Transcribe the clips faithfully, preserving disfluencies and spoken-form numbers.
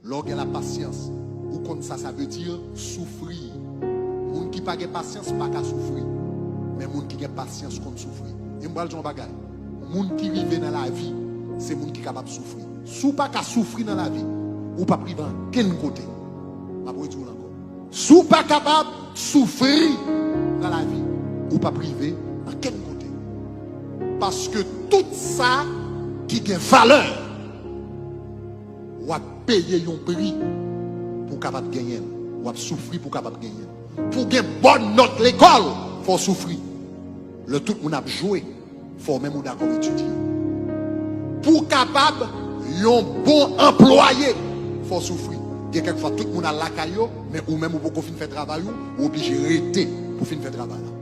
Lè w gen lapasyans, ou konn sa sa vle di soufri. Moun ki pa gen pasyans pa ka soufri. Men moun ki gen pasyans konn soufri. E m pral di w yon bagay. Moun ki rive nan lavi, se moun ki kapab soufri. Si w pa ka soufri nan lavi, ou p ap rive ankenn kote. M ap redi w l ankò. Si w pa kapab soufri nan lavi, ou p ap rive ankenn kote. Paske tout sa ki gen valè, w ap peye yon pri pou w kapab genyen l. W ap soufri pou w kapab genyen l. Pou w gen bòn nòt lekòl, fò w soufri. Lè tout moun ap jwe, fò w menm ou dakò etidye. Pou w kapab yon bon anplwaye, fò w soufri. Gen kèk fwa, tout moun al lakay yo, men ou menm ou poko fin fè travay ou, ou oblije rete pou w fin fè travay la.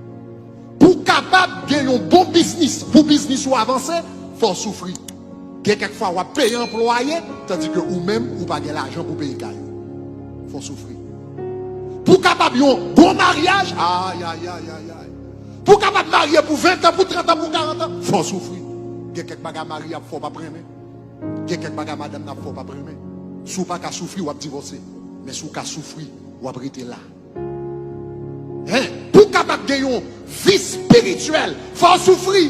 Pou w kapab gen yon bon biznis, pou biznis ou avanse, fò w soufri. Gen kèk fwa, w ap peye anplwaye, tandike ou menm, ou pa gen lajan pou peye kay ou. Fò w soufri. Pou w kapab yon bon maryaj, ay, ay, ay, ay, ay. Pou w kapab marye pou ven tan, pou trant an, pou karant an, fò w soufri. Gen kèk bagay mari ap fè w p ap renmen. Gen kèk bagay madanm nan ap fè w p ap renmen. Si w pa ka soufri, w ap divòse. Men si w ka soufri, w ap rete la. Hein? Pou w kapab gen yon vi espirityèl, fò w soufri.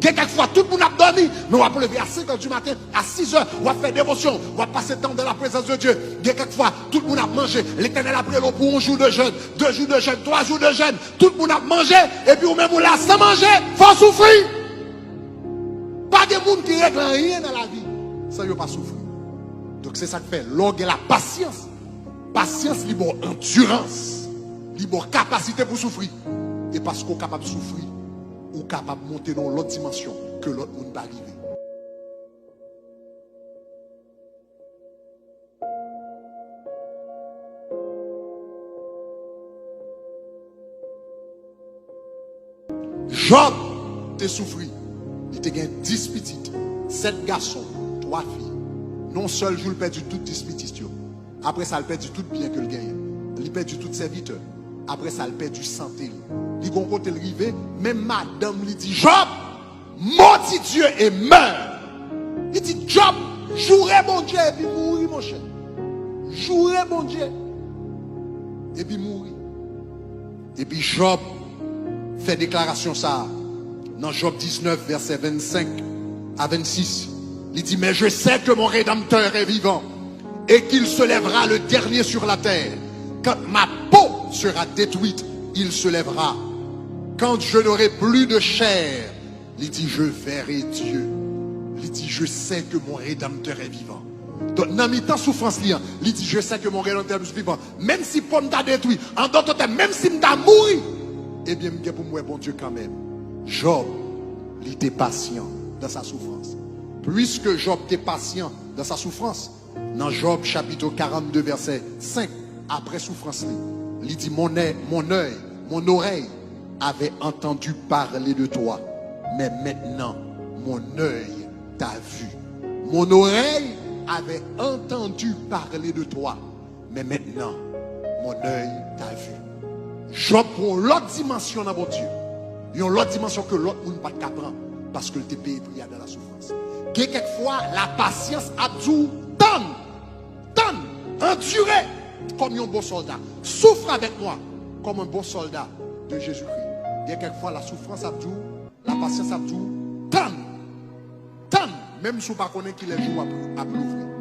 Gen kèk fwa, tout moun ap dòmi, men w ap leve a senk è di maten, a sis è, w ap fè devosyon, w ap pase tan dans la présence de Dieu. Gen kèk fwa, tout moun ap manje, Letènèl ap rele w pou yon jou de jèn, de jou de jèn, twa jou de jèn, tout moun ap manje, epi ou menm ou la san manje, fò w soufri. Pa gen moun ki regle anyen nan lavi san yo pa soufri. Donk, se sa k fè, lè w gen lapasyans, pasyans, li ba w andirans, li ba w kapasite pou soufri. E paske w kapab soufri, ou kapab monte nan yon lòt dimansyon ke lòt moun pa rive. Jòb te soufri. Li te gen dis pitit, sèt gason, twa fi. Nan yon sèl jou, l pèdi tout dis pitit yo. Apre sa, l pèdi tout byen ke l genyen. Li pèdi tout sèvitè. Apre sa, l pèdi sante l. Li gon kote l rive, menm madanm li di, Jòb, maudis Dieu et meurs. Li di, Jòb, joure Bondye epi mouri, monchè. Joure Bondye epi mouri. Epi Jòb fè deklarasyon sa a nan Jòb diznèf, vèsè vennsenk a vennsis. Li di, Mais je sais que mon Rédempteur est vivant et qu'il se lèvera le dernier sur la terre. Quand ma peau sera détruite, il se lèvera. Quand je n'aurai plus de chair, li di, je verrai Dieu. Li di, je sais que mon Rédempteur est vivant. Donk, nan mitan soufrans li an, li di, je sais que mon Rédempteur est vivant. Menm si po m ta detwi, an dòt tèm, menm si m ta mouri, ebyen, m gen pou m wè Bondye kanmenm. Jòb, li te pasyan dans sa souffrance. Puiske Jòb te pasyan dans sa souffrance, nan Jòb chapit karannde, vèsè senk, apre soufrans li, li di, Mon œil, mon œil, mon oreille avait entendu parler de toi, mais maintenant mon œil t'a vu. Mon oreille avait entendu parler de toi, mais maintenant mon œil t'a vu. Jòb pran yon lòt dimansyon nan Bondye. Yon lòt dimansyon ke lòt moun pa t ka pran, paske l te peye pri a dans la souffrance. Gen kèk fwa, lapasyans ap di w, tann, tann, andire, comme un bon soldat. Souffre avec moi, comme un bon soldat de Jésus-Christ. Gen kèk fwa, la souffrance ap di w, lapasyans ap di w, tann, tann, menm si w pa konnen kilè jou w ap, ap louvri.